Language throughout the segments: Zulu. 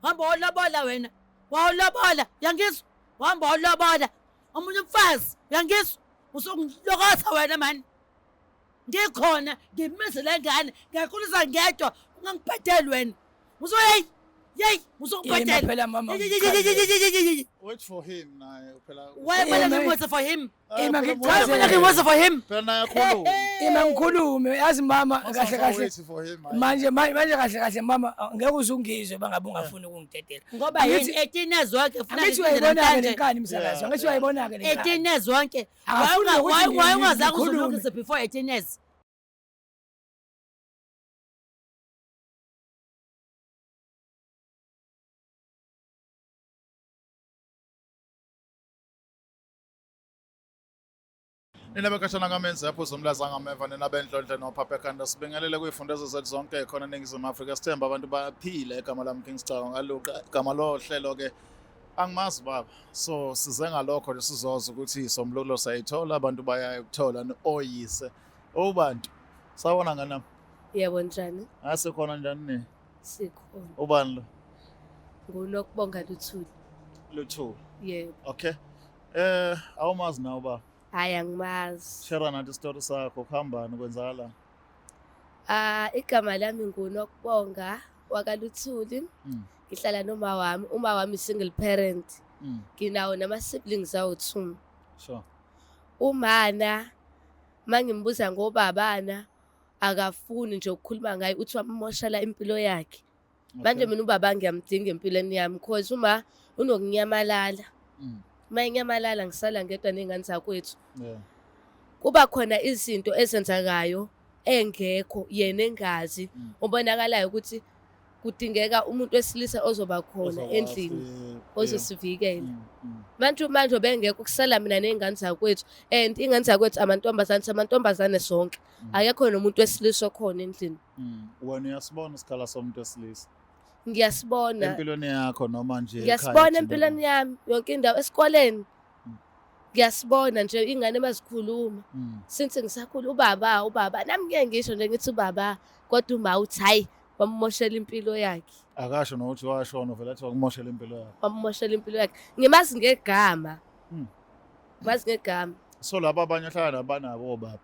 Hamba wolobola wena. Wawulobola, uyangizwa? Wahamba wolobola. Omunye umfazi, uyangizwa? Usungilokotha wena mani. Ngikhona ngimise le ngane, ngiyakhulisa ngedwa, ungangibhadeli wena. Usuyeyi. Yeyi, usungibhadela. Yima phela mama. Wait for him naye phela. Why kumele ngimwethe for him? Ima Why ngikuchazele. kumele ngimwethe for him? Phela naye akhulume. Ima ngikhulume yazi mama kahle kahle. Wait for him. hayi. Manje manje manje kahle kahle mama ngeke uze ungizwe bangabe ungafuni ukungidedela. Ngoba yini Angithi- 18 years wonke ufuna Angithi ngilinde uyayibona ke namhlanje. lenkani msakazi. Yeah, Angithi yeah. uyayibona ke lenkani. 18 years wonke. Akafuni Why nokuthi why ungazange ngikhulume. uzulungise before 18 years? Nina bekashana kamenzi yapho zomlaza ngameva nina benhlonhle nophapha ekhanda sibingelele kwifundezo zethu zonke khona eNingizimu Afrika sithemba abantu baphile igama lami King Scawo ngaluqa igama lohlelo ke angimazi baba so size ngalokho nje sizoza ukuthi isombululo sayithola abantu bayayikuthola oyise obantu sawona ngana Yebo njani? asekhona njani ni Sikhona. ubani lo Ngunokubonga Luthuli. Luthuli Yebo. okay awumazi nawe baba Hayi angimazi. share nathi isitori sakho kuhambani kwenzakala Ah igama lami nguNokubonga wakaLuthuli. Ngihlala noma wami, uma wami single parent. Nginawo nama siblings awu2. Sure. Umana mangimbuza ngobabana akafuni nje ukukhuluma ngaye uthi wamoshela impilo yakhe. Manje mina ubaba ngiyamdinga empilweni yami cause uma unokunyamalala. Uma enyamalala ngisala ngedwa ney'ngane zakwethu. Kuba khona izinto ezenzakayo engekho yena engazi obonakalayo ukuthi kudingeka umuntu wesilisa ozoba khona endlini ozosivikela. Manje manje bengekho kusala mina ney'ngane zakwethu and iy'ngane zakwethu amantombazane samantombazane sonke. Akekho nomuntu wesilisa okhona endlini. Wena uyasibona isikhala somuntu wesilisa? Ngiyasibona. Empilweni yakho noma nje ekhaya Ngiyasibona thina empilweni la? yami yonke indawo esikoleni. Ngiyasibona nje ingane mazikhuluma. Since ngisakhula ubaba ubaba nami ngeke ngisho nje ngithi ubaba kodwa uma uthi hayi wamumoshela impilo yakhe. Akasho nokuthi washona vele athi wakumoshela impilo yakhe. Wamumoshela impilo yakhe. Ngimazi ngegama. Mazi ngegama. So laba abanye ohlala nabanabo obaba.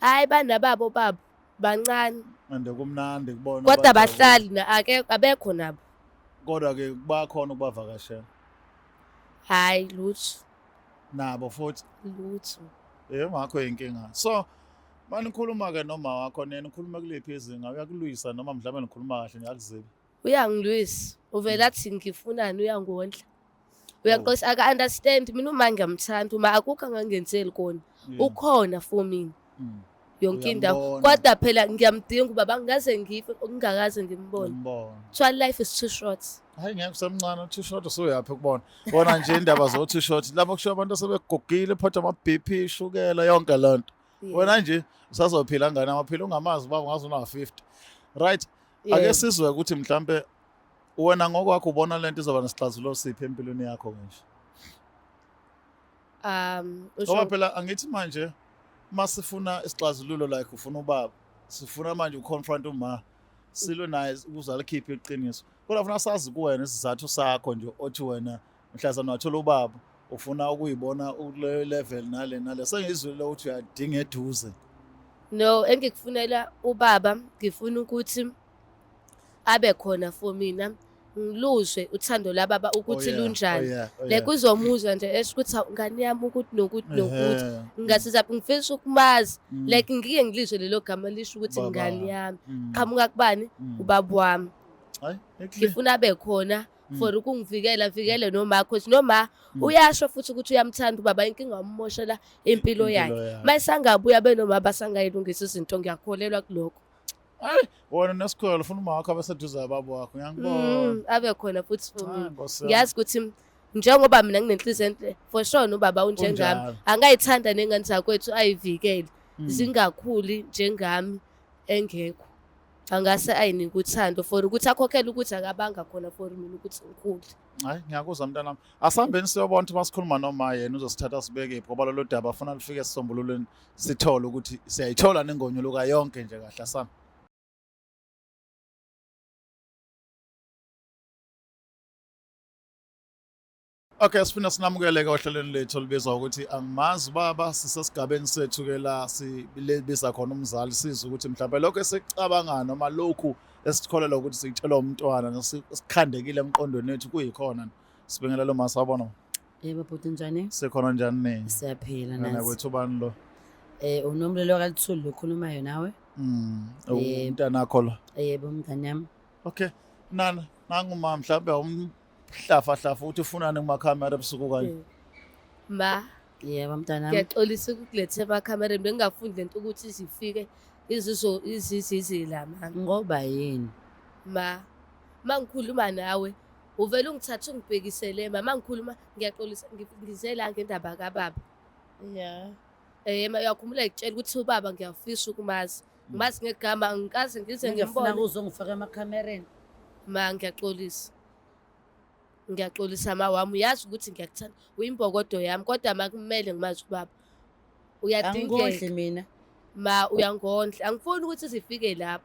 Hayi banababo babo bancane. And kumnandi kubona. Kodwa abahlali na ake abekho nabo. Kodwa ke bakhona ukubavakashela. Hayi lutho. Nabo futhi. Lutho. Ngakho inkinga. So manikhuluma ke noma wakho nina ukhuluma kuliphi izinga uyakulwisa noma mhlawumbe nikhuluma kahle ngiyakuziba. Uyangilwisa. Uvela athi ngifunani uyangondla. Uyaqosa aka understand mina uma ngiyamthanda uma akukho angangenzeli kona. Ukhona for mina. Yonke indawo. Kodwa phela ngiyamdinga ubaba ngingaze ngife ngingakaze ngimbone. Kuthiwa life is too short. Hayi ngeke usemncane too short usuyaphi ukubona. Bona nje indaba zo too short lapho kusho abantu asebegugile phatha ama BP ishukela yonke lonto. Wena nje usazophila ngane amaphila ungamazi baba ngaze una 50. Right. Ake sizwe ukuthi mhlambe wena ngokwakho ubona lento izoba nesixazululo siphi empilweni yakho nje. Ngoba phela angithi manje masifuna isixazululo like ufuna ubaba sifuna manje uconfront uma silwe naye ukuze alikhiphe iqiniso kodwa funa sazi kuwena isizathu sakho nje othi wena mhlazana wathola ubaba ufuna ukuyibona kule level nale nale sengizwile ukuthi uyadinga eduze. No, engikufunela ubaba ngifuna ukuthi abe khona for mina ngiluzwe uthando lababa ukuthi lunjani. Like uzomuzwa nje esho ukuthi ngani yami ukuthi nokuthi nokuthi ngingasiza ngifisa ukumazi like ngike ngilizwe lelo gama lisho ukuthi ngani yami qhamuka kubani ubaba wami. Ngifuna abe khona for ukungivikela vikele noma cause noma uyasho futhi ukuthi uyamthanda ubaba inkinga wamumoshela impilo yakhe. Mayisangabuya benoma basangayilungisa izinto ngiyakholelwa kulokho. Hayi wena nesikhwelo ufuna uma wakho abeseduze baba wakho ngiyangibona. Abe khona futhi for mina. Ngiyazi ukuthi njengoba mina nginenhliziyo enhle for sure nobaba unjengami angayithanda nengane zakwethu ayivikele zingakhuli njengami engekho. Angase ayinike uthando for ukuthi akhokhele ukuthi akabanga khona for mina ukuthi ngikhule. Hayi ngiyakuzwa mntanami. Asihambeni siyobona ukuthi masikhuluma noma yena uzosithatha sibeke phi ngoba lolu daba afuna lifike esisombululweni sithole ukuthi siyayithola nengonyuluka yonke nje kahle asami. Okay, sifuna sinamukele-ke ohlelweni lethu olubizwa ukuthi Angimazi Ubaba. Sisesigabeni sethu-ke la sibiza khona umzali, sizwe ukuthi mhlawumbe lokhu esikucabangayo noma lokhu esikholelwa ukuthi sikutshelwa umntwana sikhandekile emqondweni wethu kuyikhona. Sibingelele uma sawubona. Yebo bhuti, njani? Sikhona njani ni? Siyaphila Ngane nathi. kwethu ubani lo? Unomlilo kaLithuli lokhulumayo nawe. Umntana wakho lo. Yebo mngane yami. Okay. Nana, nangu ma mhlawumbe awumhlafa hlafa ukuthi ufunani kumakhamera ebusuku kanje. Ma, Yebo mntanami. ngiyaxolisa ukukuletha emakhamereni, bengingafundi lento ukuthi izifike izizo izizizi la ma. Ngoba yini? Ma, ma ngikhuluma nawe uvele ungithathe ungibhekisele ma, ma ngikhuluma ngiyaxolisa ngize la ngendaba kababa. Yeah. Ma uyakhumbula ngikutshela ukuthi ubaba ngiyafisa ukumazi. Ngimazi ngegama, angikaze ngize Ngiyafuna ngimbone. uzongifaka emakhamereni. Ma ngiyaxolisa. Ngiyaxolisa ma wami, uyazi ukuthi ngiyakuthanda. Uyimbokodo yami kodwa ma kumele ngimazi ubaba. Uyadingeka. Angikondli mina. Ma uyangondla. Angifuni ukuthi sifike lapho.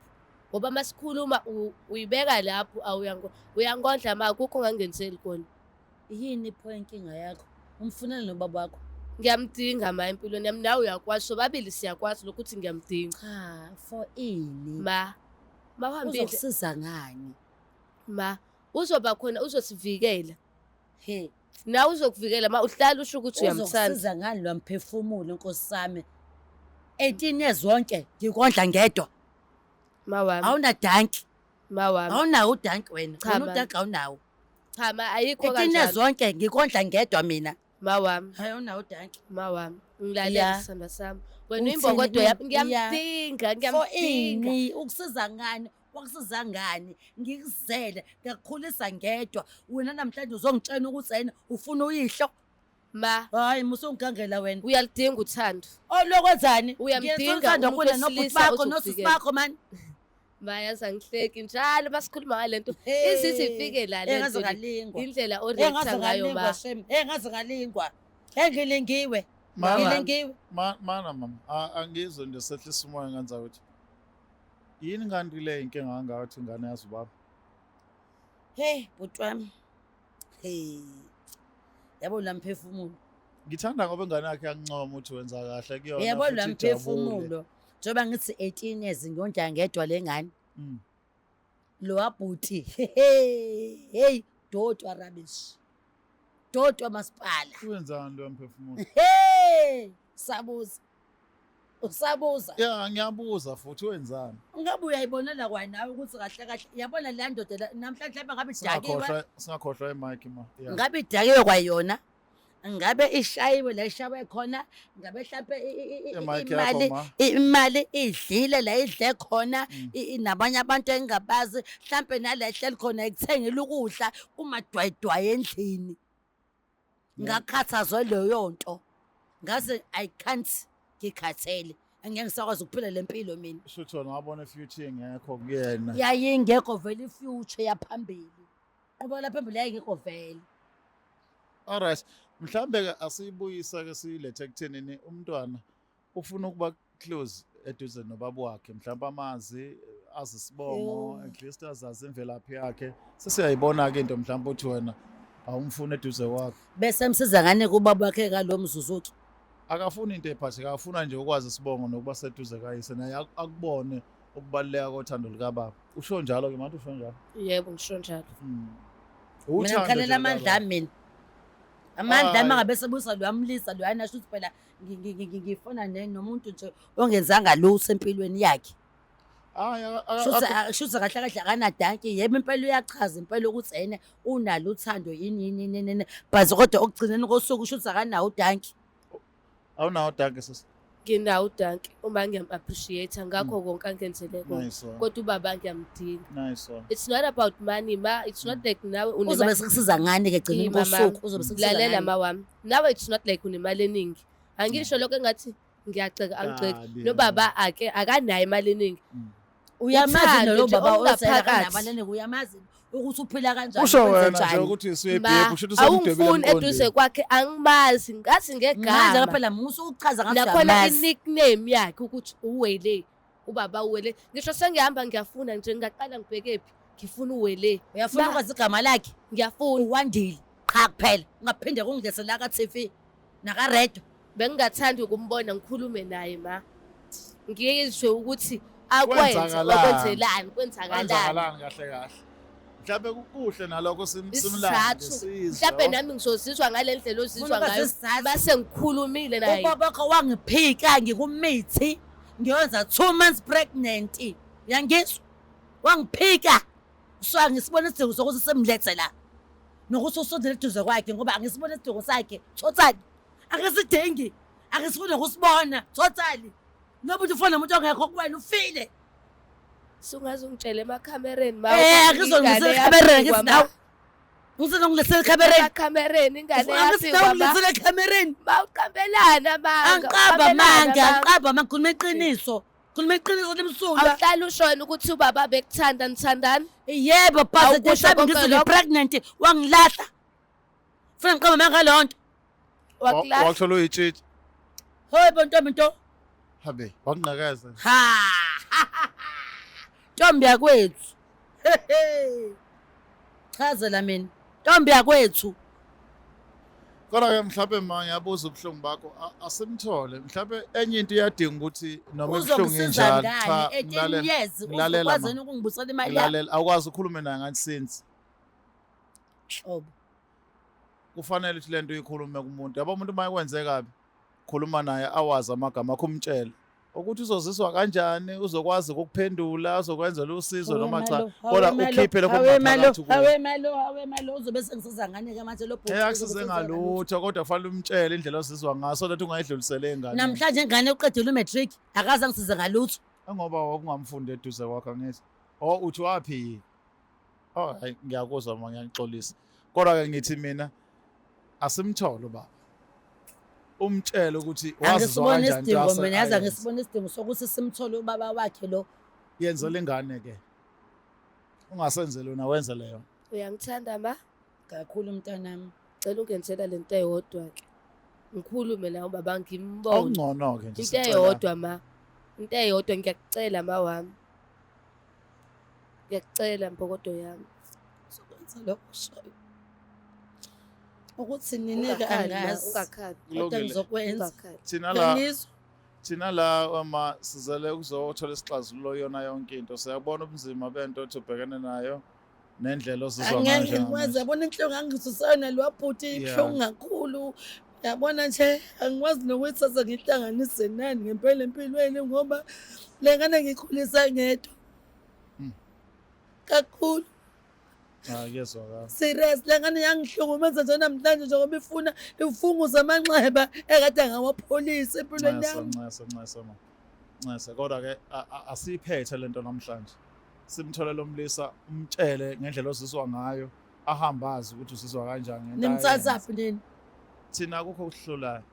Ngoba masikhuluma uyibeka lapho uyangondla ma, akukho ongangenzeli kona. Yini pho inkinga yakho? Umfunele nobaba wakho? Ngiyamdinga ma empilweni yami, nawe uyakwazi, sobabili siyakwazi lokhu ukuthi ngiyamdinga. Cha, for ini? Ma, ma uhambile. Uzokusiza ngani? Ma, uzoba khona, uzosivikela. He. Nawe uzokuvikela ma, uhlala usho ukuthi uyamthanda. Uzokusiza ngani lo mphefumulo Nkosi sami? 18 years zonke ngikondla ngedwa. Ma wami. Awuna danki. Ma wami. Awunawo udanki wena. Cha, Wena ma. udanki awunawo. Cha ma, ayikho 18 years kanjalo. zonke ngikondla ngedwa mina. Ma wami. Hayi awunawo udanki. Ma wami. Ngilalela Yeah. isithando sami. Wena Uthini uyimbokodo yami, mina? ngiyamdinga, For ngiyamdinga. ini? Ukusiza ngani? Wakusiza ngani? Ngikuzele, ngakukhulisa ngedwa. Wena namhlanje uzongitshela ukuthi yena ufuna uyihlo. Ma. Hayi musungigangela wena. Uyalidinga uthando. Oh lokwenzani? Uyamdinga Ngiyethanda umuntu kuwena nobhuti wesilisa bakho nosisi ozokuvikela. bakho man. Ma yazi angihleki njalo masikhuluma ngale nto. Hey. Izithi ifike la le Engaze nto le. ngalingwa. Indlela Engaze o-react-a ngayo ngalingwa ma. shem. Engaze ngalingwa. Engilingiwe. Mana, Ngilingiwe. mana mama, angizwe nje sehlisa umoya ngenza ukuthi yini kanti le inkinga kangaka ukuthi ingane yazi ubaba? Hey bhuti wami. Hey. Yabo la mphefumulo. Ngithanda ngoba ingane yakhe iyakuncoma ukuthi wenza kahle kuyona. Yabo la futhi ijabule. mphefumulo. Njengoba ngithi 18 years ngiyondla ngedwa le ngane. Lo wabhuti. Hey, dotwa rubbish. Dotwa masipala. Wenzani lo mphefumulo? Hey, sabuza. Usabuza. Yeah, ngiyabuza futhi wenzani? Ungabe uyayibonela kwanawe ukuthi kahle kahle yabona le ndoda la namhlanje mhlawumbe ngabe idakiwe. Singakhohlwa imic ma. Yeah. Ngabe idakiwe kwayona. Ngabe ishayiwe la ishawe khona, ngabe mhlambe Imic yakho, ma. imali idlile la idle khona, nabanye abantu engingabazi, mhlambe nala ehleli khona ikuthengile ukudla kumadwayidwayi endlini. Ngakhathazwa leyo nto. Ngaze I can't ngikhathele. Angeke ngisakwazi ukuphila le mpilo mina. Shuthi wena wabona i-future ingekho kuyena. Yayingekho vele i-future yaphambili. Qhubekela phambili yayingekho vele. All right. Mhlambe ke asiyibuyisa ke siyilethe ekuthenini umntwana ufuna ukuba close eduze nobaba wakhe, mhlawumbe amazi azi isibongo, at least azazi imvelaphi yakhe. Sesiyayibona ke into mhlawumbe uthi wena awumfuni eduze kwakhe. Bese emsiza ngane kubaba wakhe ngalo mzuzu. Akafuni into ephathekayo, akafuna nje ukwazi isibongo nokuba seduze kayise naye akubone ukubaluleka kothando lukababa. Usho njalo ke manje, usho njalo. Yebo, ngisho njalo. Mina Uthando ngikhalela nje amandla lukababa. ami mina. Amandla ami Hayi. angabe sebusa loyamlisa loyana shuthi phela ngifana nomuntu nje ongenzanga lutho empilweni yakhe. Hayi, Shuthi kahle kahle akanadanki. Yebo impela uyachaza impela ukuthi yena unalo uthando yini yini yini yini. But kodwa okugcineni kosuku shuthi akanawo udanki. Awunawo udanki sisi? Nginawo udanki uma ngiyam-appreciate ngakho konke angenzele kona. Nice one. Kodwa ubaba ngiyamdinga. Nice one. It's not about money ma, it's not like nawe Uzobe unemali. sekusiza ngani ke egcineni Ima, kosuku? mama. Uzobe sekusiza Lalela ngani? ma wami. Nawe it's not like unemali eningi. Angisho lokho engathi ngiyagxeka, angigxeki. Kabi, Nobaba ake akanayo imali eningi. Uyamazi Uthando nalo nje baba olungaphakathi. osela akanayo imali, uyamazi ukuthi uphila kanjani, Usho wenze wena nje njani. ukuthi Ma, usuyebhebhe, usho ukuthi usemdwebile awungifuni eduze emqondweni. kwakhe, angimazi, ngazi Manje ngegama. phela musa ukuchaza ngathi Nakhona uyamazi. i-nickname yakhe ukuthi uWele, ubaba uWele. Ngisho sengihamba ngiyafuna nje, ngingaqala ngibheke phi, ngifuna uWele. Uyafuna Ma, ukwazi igama lakhe? Ngiyafuna. Uwandile. Qha kuphela ungaphinde kungilese la ka-TV naka-radio. Bengingathanda ukumbona ngikhulume naye ma. Ngizwe ukuthi akwenze Kwenzakalani? okwenzelani kwenzakalani. Kwenzakalani kahle kahle. Mhlawumbe kukuhle nalokho simlande Isizathu sizwe. mhlawumbe nami ngizozizwa ngale ndlela ozizwa Funa ngayo ukwazi mase ngikhulumile naye. Ubaba wakho wangiphika ngikumithi ngiyenza 2 months pregnant. Uyangizwa? Wangiphika. So angisibona isidingo sokuthi simlethe la. Nokuthi usondele eduze kwakhe ngoba angisibona isidingo sakhe. Totally. Angisidingi. Angisifuni nokusibona. Totally. Noba uthi ufuna nomuntu ongekho kuwena ufile. Sungaze ungitshele emakhamereni ma. Eh, angizongilethela ekhamereni ngithi nawe. Ngizongilethela ekhamereni. Emakhamereni ingane Angizongilethela yafikwa ma. ekhamereni. Ma uqambelana amanga. Angiqamba uqambelana amanga, amanga. angiqamba amanga, khuluma iqiniso. Khuluma iqiniso limsulwa. Awuhlali ushona ukuthi ubaba bekuthanda nithandani. Yebo, but the Awukusho time konke ngithi lokho? pregnant wangilahla. Funa ngiqamba amanga ngaleyo nto. Wakulahla. Wakuthola uyitshitshi. Hoy bo ntombi nto. Habe, wakungqakeza. Ha. Ntombi yakwethu. Chazela mina. Ntombi yakwethu. Kodwa ke mhlawumbe ma ngiyabuza ubuhlungu bakho asimthole. Mhlawumbe enye into iyadinga ukuthi noma ibuhlungu Uzongisiza injalo. ngani? Cha, 18 ngilalela. years ngilalela, uzokwazi ma. yini ukungibusela imali yami? Ngilalela, awukwazi ukhulume naye ngathi since. Hlobo. Kufanele ukuthi lento uyikhulume kumuntu. Yabo umuntu uma ekwenze kabi, khuluma naye awazi amagama akho umtshele. Ukuthi uzozizwa kanjani, uzokwazi ukukuphendula, uzokwenzela usizo noma cha. Kodwa ukhiphe lokho okungaphakathi kuwe. Hawe malo, hawe malo, uzobe sengisiza ngane ke manje lo bhuti. Eh akusize ngalutho kodwa kufanele umtshele indlela ozizwa ngayo so that ungayidlulisele enganeni. Namhlanje ingane uqedile umatric, akaze angisize ngalutho. Ngoba wakungamfundi eduze kwakho angithi. Oh uthi waphi? Oh hayi ngiyakuzwa ma ngiyaxolisa. Kodwa ke ngithi mina asimthole ubaba. Umtshele ukuthi wazizwa Angisiboni kanjani into isidingo mina, yazi ayenza. angisiboni isidingo sokuthi simthole ubaba wakhe lo. Yenzela ingane ke. Ungasenzeli wena wenze leyo. Uyangithanda ma? Kakhulu mntanami. Cela ungenzela lento eyodwa ke. Ngikhulume nawe ubaba ngimbone. Okungcono ke nje Into sicela. eyodwa ma. Into eyodwa ngiyakucela ma wami. Ngiyakucela mbokodo yami. Sokwenza lokho oshoyo. Ukuthi nini-ke Ungakhali ma, angazi. ungakhali. Kodwa Kulungile. ngizokwenza. Ungakhali. Thina la Ngiyangizwa. thina la uma sizele ukuzothola isixazululo yona yonke into. Siyabona ubunzima bento othi ubhekene nayo nendlela ozizwa ngayo Angeke ngikwazi, njengamanje. yabona inhlungu angisusayona lowa bhuti Yeah. ibuhlungu kakhulu. Yabona nje angikwazi nokuyithatha ngihlanganise nani ngempela empilweni ngoba le ngane ngiyikhulisa ngedwa. Kakhulu. Ah kuyezwakala. Serious le ngane yangihlukumeza nje namhlanje njengoba ifuna ifunguza amanxeba ekade ngawapholisa empilweni Ncese, yami. ncese, ncese ma. Ncese kodwa ke asiyiphethe lento namhlanje. Simthole lo mlisa umtshele ngendlela ozizwa ngayo, ahambe azi ukuthi uzizwa kanjani ngento ayenza. Nimthathaphi nini? Thina akukho okuhlulayo.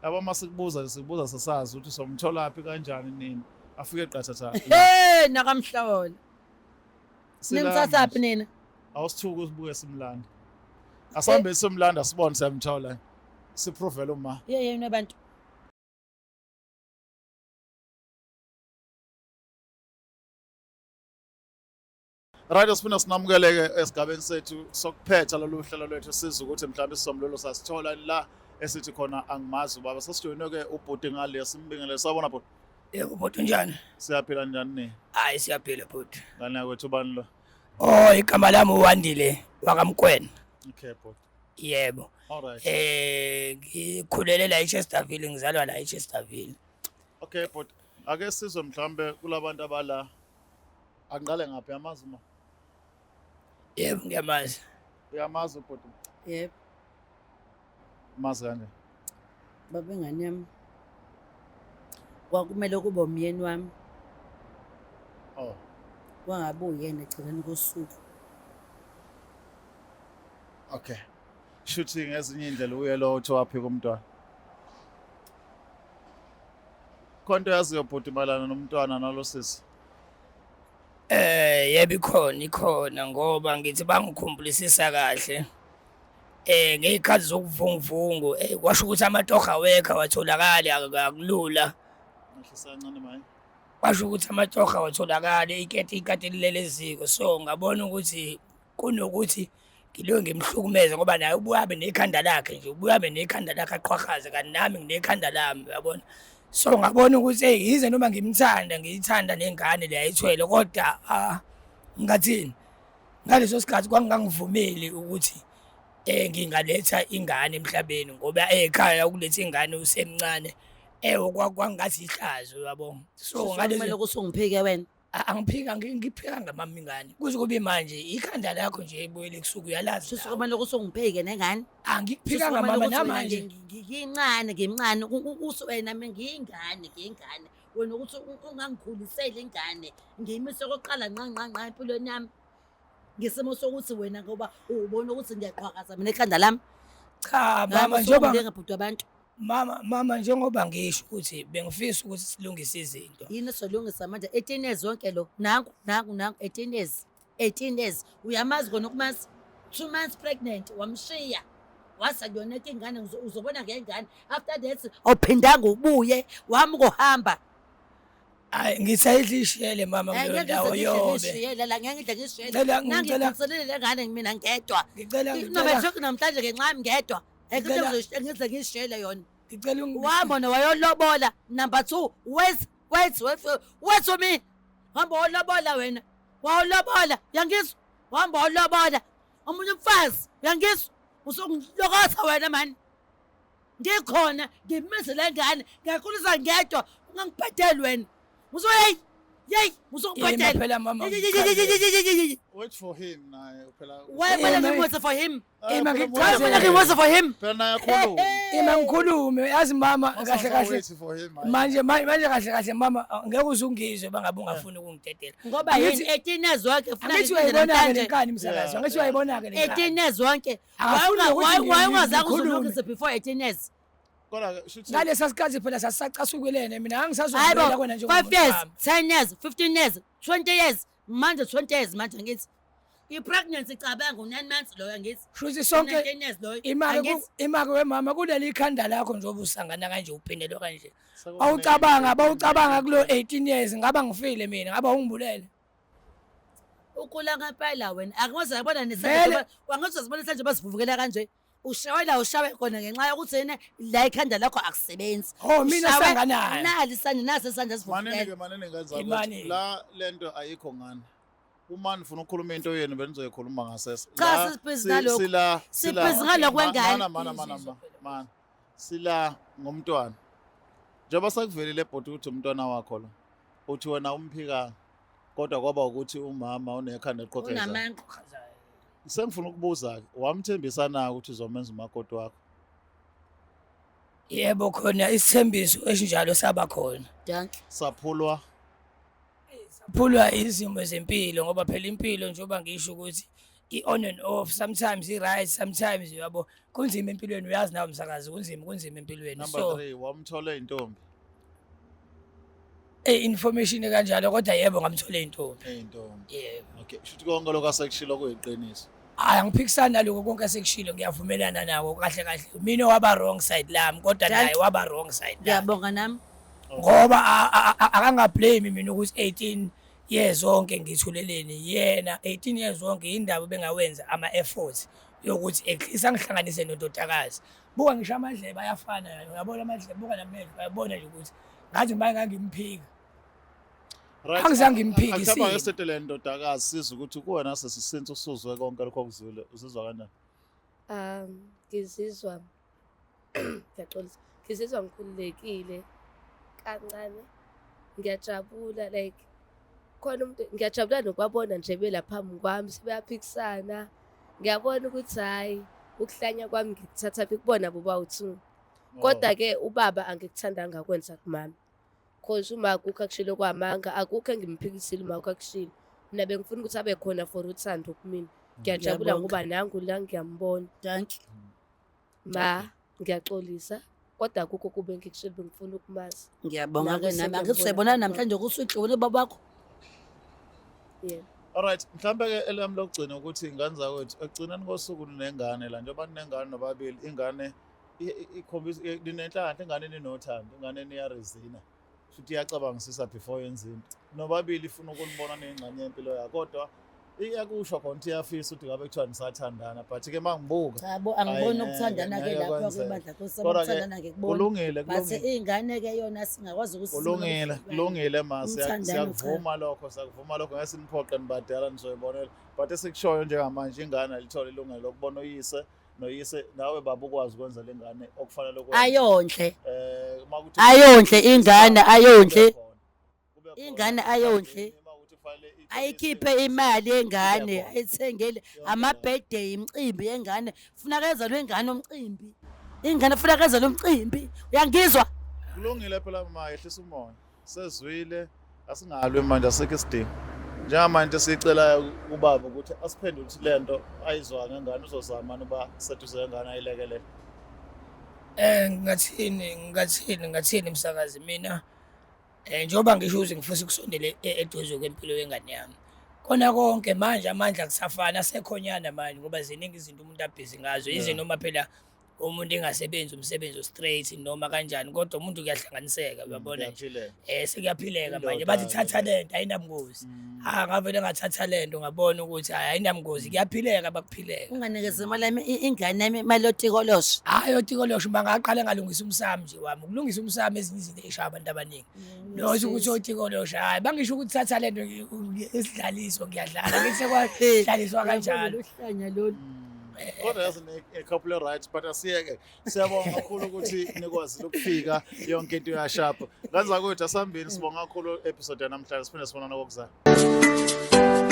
Yabo uma sikubuza sikubuza sasazi ukuthi somtholaphi kanjani nini. Afike qathatha. Hey nakamhlola. Silama Nimthathaphi nje. nina? Awusithuki usibuke simlanda. Asambe simlanda sibone siyamthola. Siprovele uma. Ye yena abantu. Right, sifuna sinamukeleke esigabeni sethu sokuphetha lolu hlelo lwethu sizwe ukuthi mhlawumbe isisombululo sasithola la esithi khona angimazi ubaba. Sesijoyinwe ke ubhuti ngale simbingelele. Sawubona bhuti. Yebo bhuti unjani? Siyaphila njani ni? Hayi siyaphila bhuti. Ngane yakwethu ubani lo? Oh igama lami uWandile wakaMkwena. Okay bhuti. Yebo. All right. Ngikhulele la eChesterville ngizalwa la eChesterville. Okay bhuti. Ake sizwe mhlawumbe kulabantu abala angiqale ngaphi amazi ma? Yebo ngiyamazi. Uyamazi ubhuti? Yebo, Mazi kanje. baba ingane yami. Kwakumele kube umyeni wami, Oh. kwangabe uyena egcineni kosuku. Okay. Shuthi ngezinye indlela uye lo uthi waphika umntwana. Khonto yaziyo bhuti mayelana nomntwana nalo sisi. Yebo ikhona ikhona ngoba ngithi bangikhumbulisisa kahle. Ngey'khathi zokuvunguvungu kwasho ukuthi amatoho awekho awatholakali akulula. Ngehlisa kancane maye. Kwasho ukuthi amatoho awatholakali iketi ikati lilele eziko so ngabona ukuthi kunokuthi Ngiloke ngimhlukumeza ngoba naye ubuye abe nekhanda lakhe nje, ubuye abe nekhanda lakhe aqhwahaze, kanti nami nginekhanda lami, uyabona. So ngabona ukuthi hey, yize noma ngimthanda, ngiyithanda nengane le ayithwele, kodwa ah, ngingathini, ngaleso sikhathi kwangangivumeli ukuthi ngingaletha ingane emhlabeni, ngoba ekhaya ukuletha ingane usemncane kwangathi ihlazo, uyabo. So Kumele ngaleso ukuthi ungiphike wena. Angiphika, ngiphika ngamami ingane kuze kube manje, ikhanda lakho nje ebuyele kusuku uyalazi Shuthi nawe. kumele ukuthi ungiphike nengane. Angikuphikanga mama namanje. Ngiyincane, ngimncane, uthi wena mina ngiyingane, ngiyingane. Wena ukuthi ungangikhuliseli ingane, ngiyimise okokuqala nqa nqa nqa empilweni yami. Ngesimo sokuthi wena ngoba ubona ukuthi ngiyaqhwakaza mina ekhanda lami. Cha mama, njengoba njengoba abantu. Mama, njengoba ngisho ukuthi bengifisa ukuthi silungise izinto. Yini sizolungisa manje? 18 years zonke lo. Nangu, nangu, nangu, 18 years. 18 years. Uyamazi kona ukumazi? 2 months pregnant wamshiya. Wasa kuyona ingane, uzobona ngengane. After that awuphindanga ubuye, wami kuhamba. Hayi, ngithi ayidlishele mama Eh, kuleyo ngeke ndawo ngize yobe. ngishiyele la, ngeke ngize ngishiyele. Ngicela Nangikhathalele le ngane mina ngedwa. Ngicela Noma ngicela nje namhlanje ngenxa yami ngedwa. Ngicela- Ngize ngishiyele yona. Ngicela Wabona wayolobola number 2. Wait, wait, wait, wait for me. Hamba wayolobola wena. Wayolobola, uyangizwa? Hamba wayolobola. Omunye umfazi, uyangizwa? Usungilokotha wena man. Ngikhona ngimise le ngane, ngiyakhulisa ngedwa, ungangibhadeli wena. Uzoyeyi. Yeyi, usungibhadela. Phela mama. Wait for him naye phela. Why kumele ngimwethe for him? Ima Why ngikuchazele. kumele ngimwethe for him? Phela naye akhulume. Ima ngikhulume, yazi mama kahle kahle. Wait for him. Hayi. Manje kahle kahle mama, ngeke uze ungizwe bangabe ungafuni ukungidedela. Ngoba yini 18 years wonke ufuna Angithi ngiphinde uyayibona ke namhlanje? lenkani msakazi, angithi uyayibona ke lenkani. 18 years wonke. Akafuni nokuthi Why ungazange ngikhulume. uzulungise before 18 years? Kodwa ke shuthi Ngalesa sikhathi phela sasisacasukelene mina, Hayibo, angisazovela kona nje. 5 years, 10 years, 15 years, 20 years. Manje 20 years manje ngithi. I-pregnancy cabanga u-9 months loyo ngithi. Shuthi sonke 19 years loyo. imake Angithi? imake wemama kuleli khanda lakho njengoba usangana kanje uphindelwe kanje. Sekuningi. Bawucabanga kulo 18 years ngaba ngifile mina, ngaba ungibulele. Ukula ngempela wena. Akwazi yabona Vele. nesandla, wangathi uzibona isandla basivuvukela kanje. Ushawe la ushawe khona ngenxa yokuthi yena la ikhanda lakho akusebenzi. Oh, mina Ushawe- sanganayo. Nali isandla, nasi isandla Manini sivuvukela. ke, manini ngenza Imani. ukuthi la lento ayikho ngani. Uma nifuna ukukhuluma into yenu benizoyikhuluma ngasese. Cha, La, sibhizi ngalokho. Sila sila. Sibhizi ngalokho kwengane. Mana mana mana mana. Mana. Sila ngomntwana. Njengoba sekuvelile ebhodi ukuthi umntwana wakho lo. Uthi wena umphika kodwa kwaba ukuthi umama unekhanda eliqoqeza. Unamanga. Sengifuna ukubuza ke, wamthembisa na ukuthi uzomenza umakoti wakho? Yebo, khona isithembiso esinjalo saba khona. Dankie. Saphulwa. Saphulwa izimo zempilo, ngoba phela impilo njengoba ngisho ukuthi i-on and off, sometimes i-right, sometimes uyabo kunzima empilweni, uyazi nawe msakazi, kunzima, kunzima empilweni. Number So 3, wamthola intombi. Information kanjalo, kodwa yebo ngamthola intombi. Intombi. Yebo. Okay, shuthi konke lokho asekushilo kuyiqiniso. Hayi, angiphikisani naloko konke asekushilo, ngiyavumelana nako kahle kahle. Mina waba wrong side lami, kodwa Dankie. naye waba wrong side lami. Ngiyabonga nami. Ngoba akangablame mina ukuthi 18 years zonke ngithuleleni yena, 18 years zonke indaba bengawenza ama efforts yokuthi at least angihlanganise nondodakazi. Buka ngisho amadlebe ayafana, uyabona amadlebe, buka namehlo, uyabona nje ukuthi ngathi manje ngangimphika. Right. Angizange ngimphike Akuthamba isimo. ke setele ndodakazi, sizwe ukuthi kuwena sesisinto usuzwe konke lokho okuzwile, uzizwa kanjani? Ngizizwa ngiyaxolisa. Ngizizwa ngikhululekile kancane. Ngiyajabula, like khona umuntu ngiyajabula nokubabona nje belapha phambi kwami sebeyaphikisana. Ngiyabona ukuthi hhayi ukuhlanya kwami ngikuthatha phi kubona bobawu-two. Kodwa ke ubaba angikuthandanga akwenza kumama. Cause uma akukho akushilo kwamanga, akukho engimphikisile uma akukho akushilo. Mina bengifuna ukuthi abe khona for uthando kumina. Ngiyajabula Ngiyabonga. ngoba nangu la ngiyambona. Dankie. Ma, ngiyaxolisa. Kodwa akukho kube ngikushilo, bengifuna ukumazi. Ngiyabonga Naku ke nami. sengiyambona Angithi siyabonana khona. namhlanje ukuthi uxibone baba wakho. Yebo. Alright, mhlambe ke elami lokugcina ukuthi ingane zakwethu ekugcineni kosuku ninengane la, njengoba ninengane nobabili, ingane ikhombisa ninenhlanhla, ingane ninothando, ingane niyarizina. Futhi iyacabangisisa before yenza into. Nobabili ifuna ukunibona neyingxenye yempilo yakho, kodwa Iyakusho khona ukuthi iyafisa ukuthi ngabe kuthiwa nisathandana, but ke mangibuka Cha bo, angiboni Hhayi, ukuthandana ke ngeke lapho ke kwenzeke. bandla Nkosi yami, Kodwa ke ukuthandana ngikubona. Kulungile, But kulungile. iy'ngane ke yona singakwazi ukuthi Kulungile, kulungile ma, Umthandano, cha. siyakuvuma lokho, siyakuvuma lokho. Ngeke siniphoqe nibadala, nizoyibonela. But esikushoyo njengamanje, ingane alithole ilungelo lokubona uyise, noyise nawe baba ukwazi ukwenza le ngane okufanele ukwenze. Ayondle. Uma kuthi Ayondle ingane, ayondle. Kube khona, kube khona. Ingane ayondle. Uma kuthi kufanele ithole Ayikhiphe isimo, imali yengane, Kube khona. ayithengele Yonke ama-birthday, imicimbi yengane. Funa kenzelwe ingane umcimbi. Ingane funa kenzelwe umcimbi. Uyangizwa? Kulungile phela ma, yehlisa umoya. Sezwile, asingalwi manje, asikho isidingo. Njengamanje into esiyicelayo kubaba ukuthi asiphendule ukuthi le nto ayizwa ngengane uzozama uba seduze ngengane ayilekelele. Ngingathini msakazi mina, njengoba ngisho ukuthi ngifisa ukusondela eduze kwempilo yengane yami. Kona konke manje amandla akusafani, asekhonyana manje ngoba ziningi izinto umuntu abhizi ngazo. Yize noma phela umuntu engasebenzi umsebenzi o-straight noma kanjani, kodwa umuntu kuyahlanganiseka, uyabona nje. Kuyaphileka. Sekuyaphileka manje, Indoda bathi ke thatha le. lento ayinabungozi. Ah, ngavele ngathatha lento ngabona ukuthi hhayi ayinabungozi, kuyaphileka bakuphileka. Unganikezi imali yami, ingane yami imali yotikoloshe. Hhayi otikoloshe, uma ngaqale ngalungisa umsamo nje wami, ukulungisa umsamo ezinye izinto ey'shaya abantu abaningi. Not ukuthi otikoloshe, hhayi bangisho ukuthi thatha lento isidlaliso ngiyadlala, ngithi sekwadlaliswa kanjalo. Uhlanya lolu. Kodwa yazi a couple of rights, but asiyeke. Siyabonga kakhulu ukuthi nikwazile ukufika, yonke into iyashapha. Ngenza ukuthi asihambeni, sibonga kakhulu episode yanamhlanje, siphinde sibonane kokuzayo.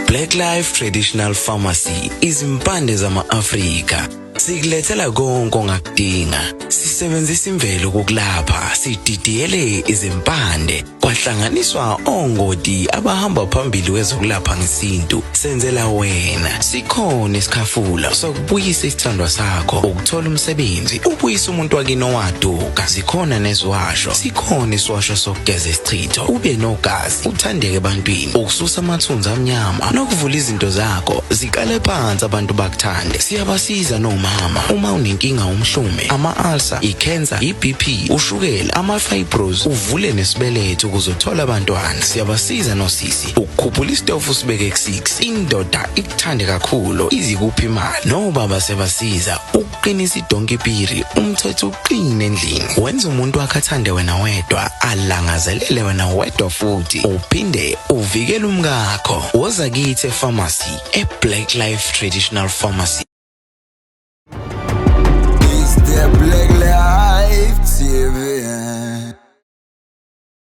Black Life Traditional Pharmacy, izimpande zama-Afrika. Sikulethela konke ongakudinga. Sisebenzisa imvelo ukukulapha, sididiyele izimpande, kwahlanganiswa ongoti abahamba phambili kwezokulapha ngesintu. Senzela wena. Sikhona isikhafula sokubuyisa isithandwa sakho, ukuthola umsebenzi, ubuyisa umuntu wakini owaduka. Zikhona neziwasho. Sikhona isiwasho sokugeza isichitho, ube nogazi, uthandeke ebantwini, ukususa amathunzi amnyama nokuvula izinto zakho ziqale phansi abantu bakuthande. Siyabasiza nomama uma unenkinga, umhlume, ama-ulcer, i-cancer, i-BP, ushukela, ama-fibros, uvule nesibeletho ukuze uthole abantwana. Siyabasiza nosisi ukukhuphula isitofu sibeke ku-6, indoda ikuthande kakhulu, izikuphi imali. Nobaba siyabasiza ukuqinisa idonki piri, umthetho uqine endlini, wenza umuntu wakhe athande wena wedwa, alangazelele wena wedwa, futhi uphinde uvikele umkakho. Woza kithi e-pharmacy, e-Black Life Traditional Pharmacy. It's the Black Life TV.